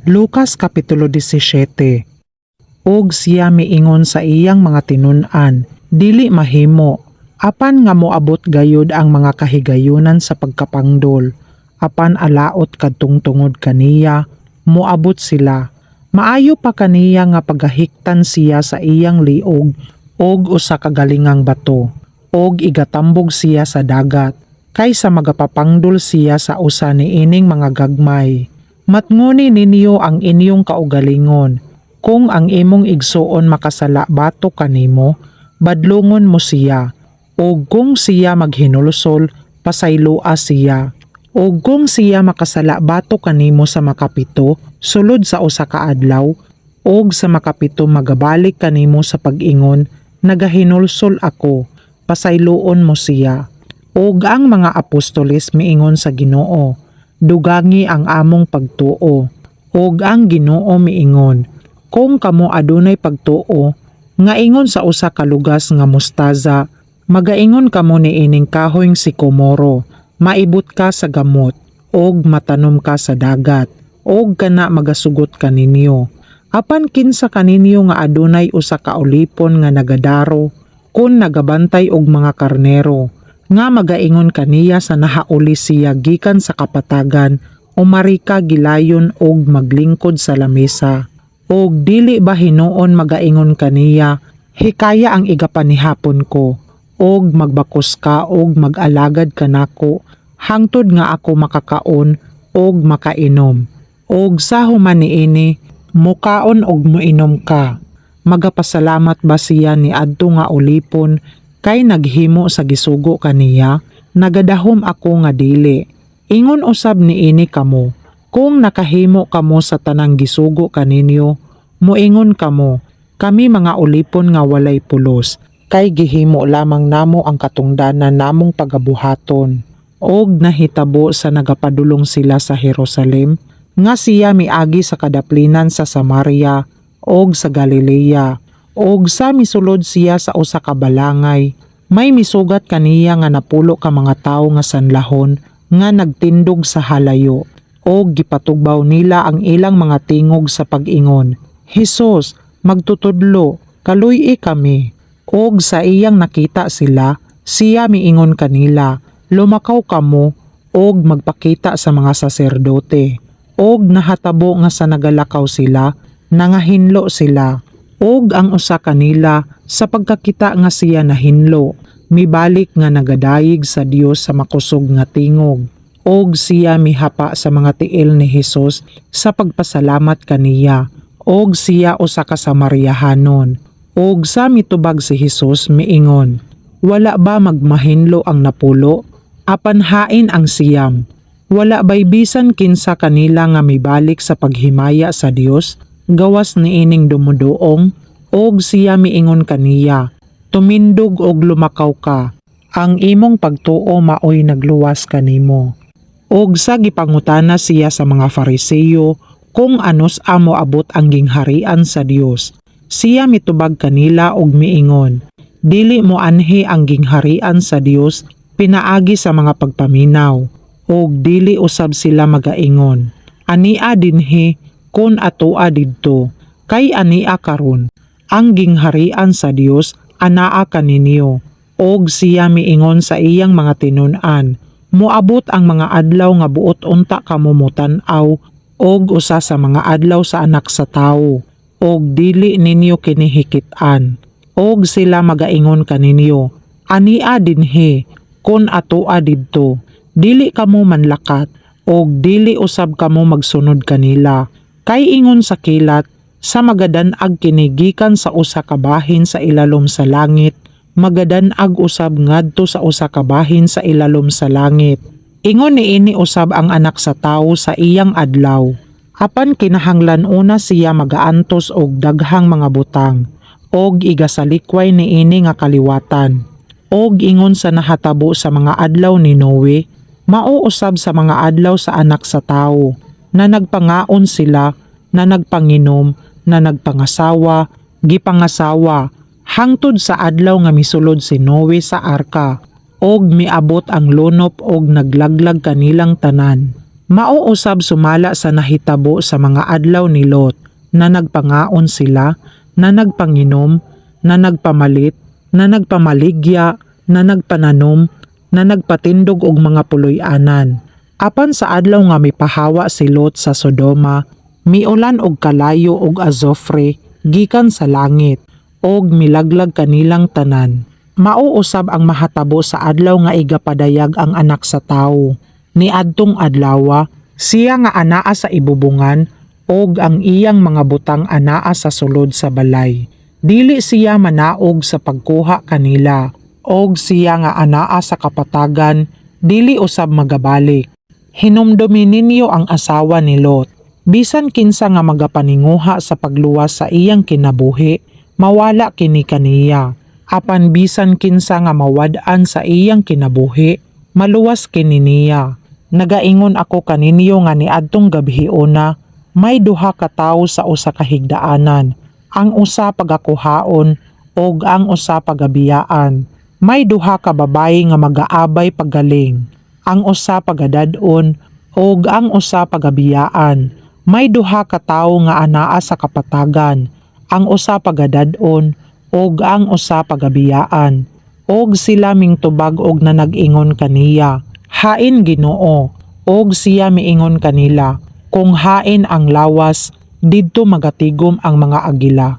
Lucas Kapitulo 17. Og siya miingon sa iyang mga tinun-an, "Dili mahimo, apan nga moabot gayud ang mga kahigayunan sa pagkapangdol. Apan alaot kadtong tungod kaniya moabot sila. Maayo pa kaniya nga pagahiktan siya sa iyang liog og usa ka galingang bato, og igatambog siya sa dagat, kaysa magapapangdol siya sa usa niining mga gagmay. Matngoni ninyo ang inyong kaugalingon. Kung ang imong igsuon makasala batok kanimo, badlongon mo siya. Og kung siya maghinulsol, pasayloa siya. Og kung siya makasala batok kanimo sa makapito, sulod sa usa ka adlaw, og sa makapito magabalik kanimo sa pag-ingon, 'Nagahinulsol ako,' pasayloon mo siya." Og ang mga apostoles miingon sa Ginoo, "Dugangi ang among pagtuo." Og ang Ginoo miingon, "Kung kamo adunay pagtuo nga ingon sa usa ka lugas nga mustaza, magaingon kamo niining kahoyng sikomoro, 'Maibot ka sa gamot og matanom ka sa dagat,' og kana magasugot kaninyo. Apan kinsa kaninyo nga adunay usa ka ulipon nga nagadaro kon nagabantay og mga karnero, nga magaingon kaniya sa nahauli siya gikan sa kapatagan, 'Umari ka gilayon og maglingkod sa lamesa'? Og dili ba hinuon magaingon kaniya, 'Hikaya ang igapanihapon ko, og magbakos ka og mag-alagad kanako hangtod nga ako makakaon og makainom? Og sa human niini, mukaon og moinom ka'? Magapasalamat ba siya niadto nga ulipon kay naghimo sa gisugo kaniya? Nagadahom ako nga dili. Ingon usab niini kamo, kung nakahimo kamo sa tanang gisugo kaninyo, moingon kamo, 'Kami mga ulipon nga walay pulos, kay gihimo lamang namo ang katungdanan namong pagabuhaton." Og nahitabo sa nagapadulong sila sa Jerusalem, nga siya miagi sa kadaplinan sa Samaria og sa Galilea. Og sa misulod siya sa usa ka balangay, may misugat kaniya nga napulo ka mga tawo nga sanlahon nga nagtindog sa halayo. Og gipatugbaw nila ang ilang mga tingog sa pag-ingon, "Hesus, Magtutudlo, kaluy-i kami." Og sa iyang nakita sila, siya miingon kanila, "Lumakaw kamo og magpakita sa mga saserdote." Og nahatabo nga sa nagalakaw sila, nangahinlo sila. Og ang usa kanila, sa pagkakita nga siya nahinlo, mibalik nga nagadayig sa Dios sa makusog nga tingog. Og siya mihapa sa mga tiil ni Hesus sa pagpasalamat kaniya. Og siya usa ka Samariahanon. Og sa mitubag si Hesus, miingon, "Wala ba magmahinlo ang 10? Apan hain ang 9? Wala bay bisan kinsa kanila nga mibalik sa paghimaya sa Dios gawas niining dumuduong?" Og siya miingon kaniya, "Tumindog og lumakaw ka. Ang imong pagtuo maoy nagluwas kanimo." Og sa gipangutana siya sa mga Fariseo kung anus-a moabot ang gingharian sa Dios, siya mitubag kanila og miingon, "Dili moanhi ang gingharian sa Dios pinaagi sa mga pagpaminaw, og dili usab sila magaingon, 'Ania dinhi,' kon 'Atoa didto,' kay ania karon ang gingharian sa Dios anaa kaninyo." Og siya miingon sa iyang mga tinun-an, "Moabot ang mga adlaw nga buot unta kamo motan-aw og usa sa mga adlaw sa Anak sa Tawo, og dili ninyo kini hikit-an. Og sila magaingon kaninyo, 'Ania dinhi,' kon 'Atoa didto.' Dili kamo manlakat, og dili usab kamo magsunod kanila. Kay ingon sa kilat, sa magadan-ag kini gikan sa usa ka bahin sa ilalom sa langit, magadan-ag usab ngadto sa usa ka bahin sa ilalom sa langit. Ingon niini usab ang Anak sa Tawo sa iyang adlaw. Apan kinahanglan una siya magaantos og daghang mga butang, og igasalikway niini nga kaliwatan. Og ingon sa nahatabo sa mga adlaw ni Noe, mao usab sa mga adlaw sa Anak sa Tawo, na nagpangaon sila, na nagpanginom, na nagpangasawa, gipangasawa, hangtod sa adlaw nga misulod si Noe sa arka, og miabot ang lunop og naglaglag kanilang tanan. Mao usab sumala sa nahitabo sa mga adlaw ni Lot, na nagpangaon sila, na nagpanginom, na nagpamalit, na nagpamaligya, na nagpananom, na nagpatindog og mga puloy-anan. Apan sa adlaw nga mipahawa si Lot sa Sodoma, miulan og kalayo og azofre gikan sa langit og milaglag kanilang tanan. Mao usab ang mahatabo sa adlaw nga igapadayag ang Anak sa Tawo. Niadtong adlawa, siya nga anaa sa ibubungan og ang iyang mga butang anaa sa sulod sa balay, dili siya manaog sa pagkuha kanila, og siya nga anaa sa kapatagan, dili usab magabalik. Hinumdumi ninyo ang asawa ni Lot. Bisan kinsa nga magapaninguha sa pagluwas sa iyang kinabuhi, mawala kini kaniya. Apan bisan kinsa nga mawad-an sa iyang kinabuhi, maluwas kini niya. Nagaingon ako kaninyo nga niadtong gabhiona, may duha ka tawo sa usa ka higdaanan. Ang usa pagakuhaon ug ang usa pagabiyaan. May duha ka babayi nga magaabay paggaling. Ang usa pagadad-on ug ang usa pagabiyaan. May duha ka tawo nga anaa sa kapatagan. Ang usa pagadad-on ug ang usa pagabiyaan. Og sila mingtubag og nanag-ingon kaniya, "Hain, Ginoo?" Og siya miingon kanila, "Kung hain ang lawas, didto magatigom ang mga agila."